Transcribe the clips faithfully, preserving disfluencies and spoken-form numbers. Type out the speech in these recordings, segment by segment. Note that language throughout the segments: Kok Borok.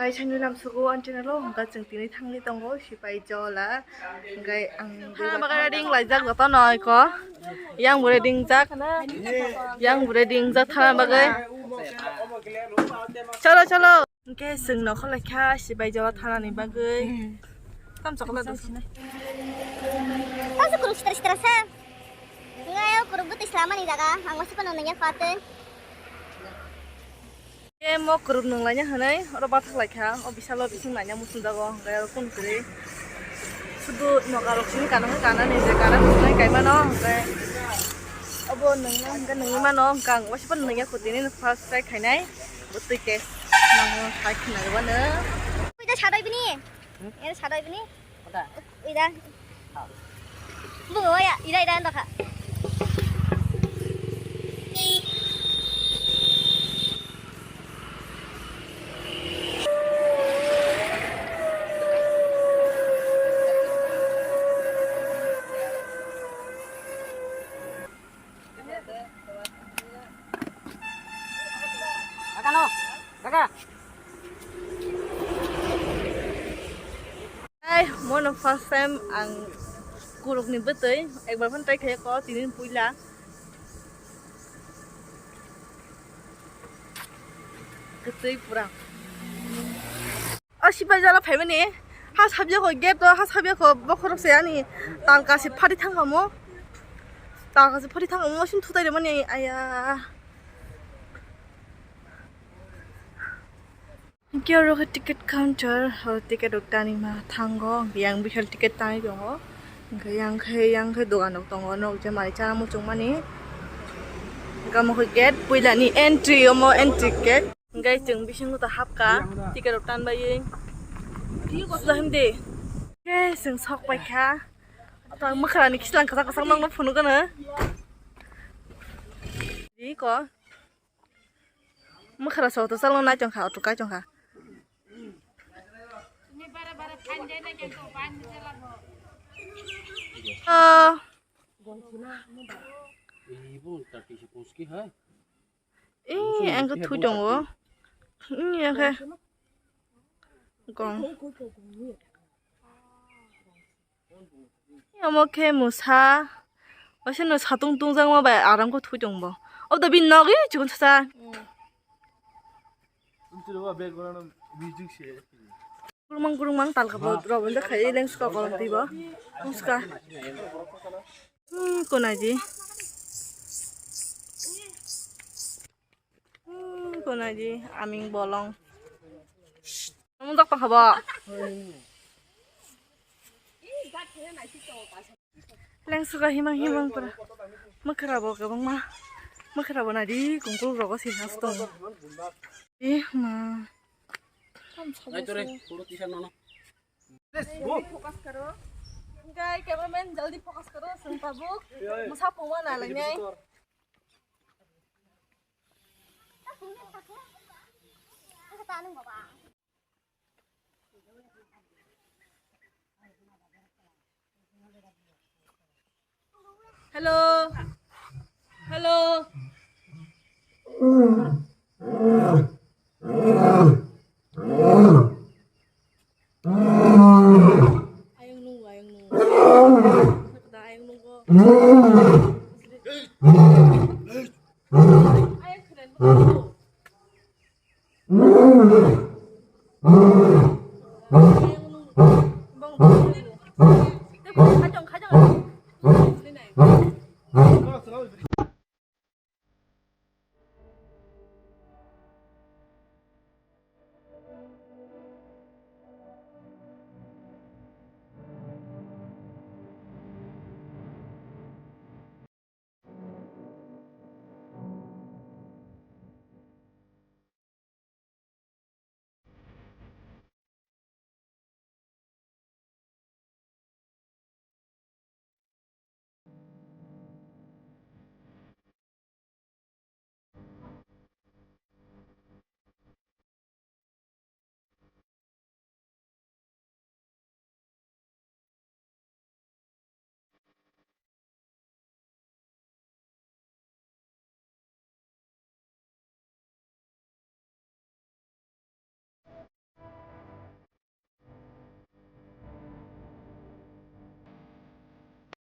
Kaisa ni lam sugo ang channel o, hwnkha chwng tini thangwi tongo Sipai Jola. Hwnkhe ang thana bagwi ready wng laijak joto no eko. Yang bo ready wngjak. Yang bo ready wngjak thana bagwi. Cholo, cholo. Hwnkhe chwng nokho laikha Sipai Jola thana ni bagwi. Tam chocolate dosini. Tam se kuruk sitra sitra se. Ngai kuruk bwtwi slamani jaga. Ang wasi phano nangya khatwi. Emo kwrwng nunglaina hwnwi oro bathak laikha, o bisalo bising laina muchungjago, hwnkhe oro kunu kwrwi sudu nokarok simi kana hwnkhe kanani je kana hwnwi kaimano, hwnkhe obo nungna hwnkhe nungwi mano, hwnkhe ang waisa phano nungya kho, tini first try khainai, bo twi test nangno khai khna rwmano. Puida sadai bini, ere sadai bini. Ida. Bungo ya, ida, ida, anda kha. Kakano, kaka. Hai, mono first time ang kuruk ni bwtwi, ekbar phano try khaye ko, tini puila. Kwtwi pura. O Sipai Jola phaimani, ha sabya ko gate o, ha sabya ko bokhorok se ani tangka se phari thangkamo. Tangka se phari thangkamo, wasin thutai remani, aya. Hwnkhe oro khe ticket counter, o ticket rok tani ma thango, hwnkhe yang bwsal ticket tangwi tongo, hwnkhe yang khe, yang khe dogan rok tongo, norok je manwi chana muchungmani. Hwnkhe omo khe gate puilani entry, omo entry gate. Hwnkhe chwng bisingo ta hapkha, ticket rok tanbaiwi. Suda himdi. Hwnkhe chwng sok paikha. Mwkhrani kislang kwchak kwchak nokno phunukgwno. Iko. Mwkhra so to salno nai tongkha, auto kai tongkha. Ah. Eh, ang khe thui tongo. Ni ang khe gong. Omo khe mwsa. Waisa no satung tungjakma bai aram khe thui tong bo. Obo da bini nogwi chikon sasa. Kurumang kurumang talka bo rok bo khai leng suka kolom twi bo. Muska. Hmm, konai di. Hmm, konai di aming bolong. Nung dok tong habo. Leng suka himang himang pura. Mwkhra bo kwbangma. Mwkhra bo nai di kungkul rogo se has tong. Eh ma. Focus karo. Guys, cameraman jaldi focus karo. Sung tabuk. Masa puma na lengai. Hello. Hello. Ayang nunggu, ayang nunggu. Ayang nunggu. Ayang keren banget.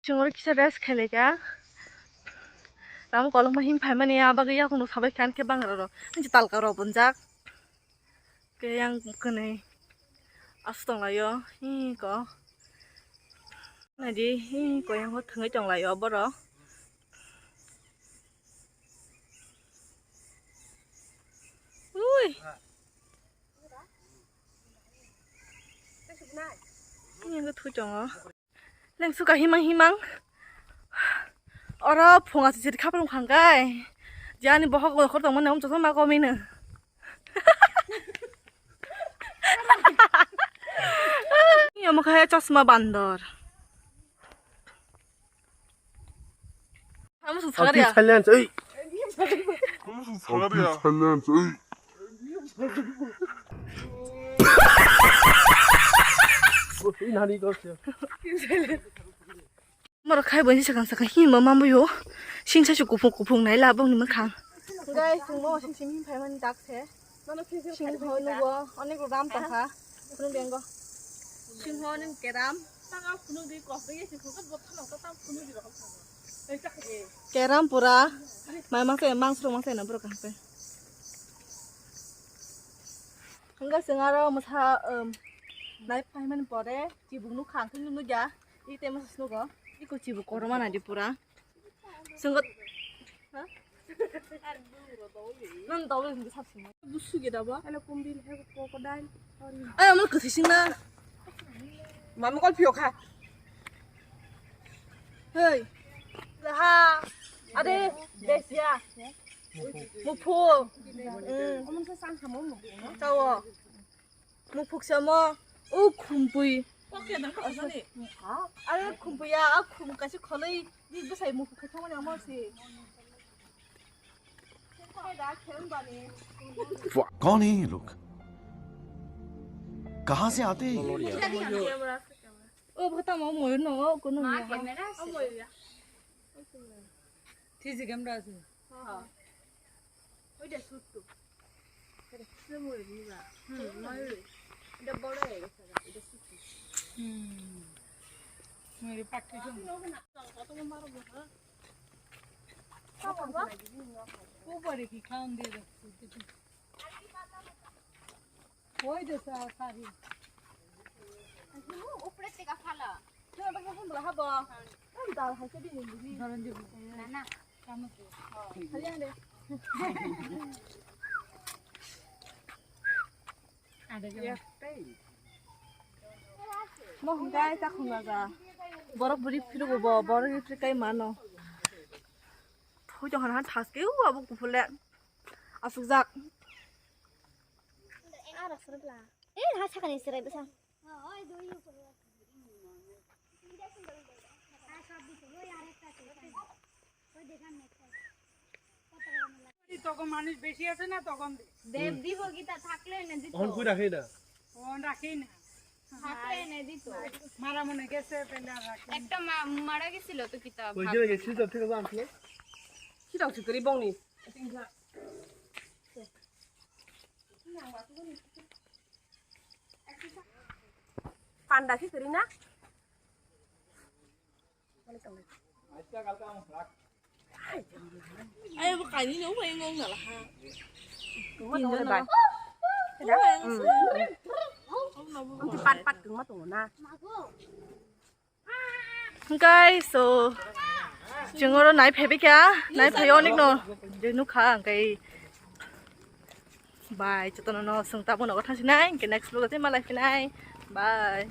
Chwng oro kisa rest khailai kha. Ram kolokma him phaimani, a bagwi yakung sabai kha, ani khe bangra rok. Ani talka rok bunjak. Khe yang kwnwi asu tonglaio. Hiko. Naidi, hiko yang thwngwi tonglaio borok. Ui. Yang thui tongo. Lengsu ka himang himang. Oro phunga sisiri khaprung khangkai. Jani bohok bokhor tongmani um chosma komino. Ni omo khe chosma bandor. Amo sung Api sagari ya. Silence, oi. Api silence, oi. Oi, nani ko siya. Moro khai boni sakang sakang himma mambo yo. Sing sa su kuphung kuphung nai labong ni makhang. Guys, sing mo sing sing phai mani dak se. Sing ho nugo, onek ram tongkha. Phunuk di ang go. Sing ho ning keram. Keram pura. Mai mang se, mang suru mang se na pura kaham se. Hingga sing aro masa, em, nai phai mani pore, chibuk nuk khang thung nuk ya. I te masa snugo. Iko chibuk koroma na di pura. Sungkot. Ha? Nang dawi hingga sap sung. Busu gida ba? Ana kumbil he crocodile. Ay, amal kasi sing na. Mama kol pio kha. Hey. Laha. Ade, des ya. Muphu. Mm. Tawo. Muphuk samo. O khumpui. Are khumpui ya, a khum kasi kholoi. Ni bwsai muphuk khe thangmani amo se. Khe da khe wng bani. कौन है ये लोग? कहाँ से आते हैं ये? O bwtamo moyur no, o kuno. Three G camera ase. Oita sutto. Oita sutto moyur ni ba. Hmm, moyur. Oita boro hoye geche ga, oita sutto. Hmm. Moyur pakti song. Koto maro bo ha. Upare ki khaon diye de. Oi de sa sari. Upre teka phala. Khe ba khe hum bla habo. Dal hai khe bini bini. Dharan dibo. Na, na. Kamo. Khali ande. Mo hwnkhai ta khunga ja. Borok bwrwi phirugo bo, borok bwrwi kai mano. Thoi tong hana thaske u abo kuphule. Asukjak. Ara srwkla. Eh, ha sakani srwk bwsa. তখন মানুষ বেশি আছে না, তখন দেব দিব কিতা থাকলে এনে দিত। অখন কই রাখে না? অখন রাখেই না। থাকলে এনে দিত। মারা মনে গেছে, পেলে আর রাখে না। একটা মা-, মারা গেছিল তো কিতা ওই যে ভাগ। গেছিল, তার থেকে তো আনছিল। কি দাও, কি করি বংনি? Panda si kiri na? Ayo, bukan ini, apa yang ngomong lah, ha? Tungma tungma bai. Tidak. Hmm. Nanti pat-pat tungma tungma na. Hingkai, so, chwng oro nai phaibai kha, nai phai onek no je nukha, hingkai bye, jotono no chwng tabuk nogo thangsinai, hingke next vlog o tei malai phinai, bye.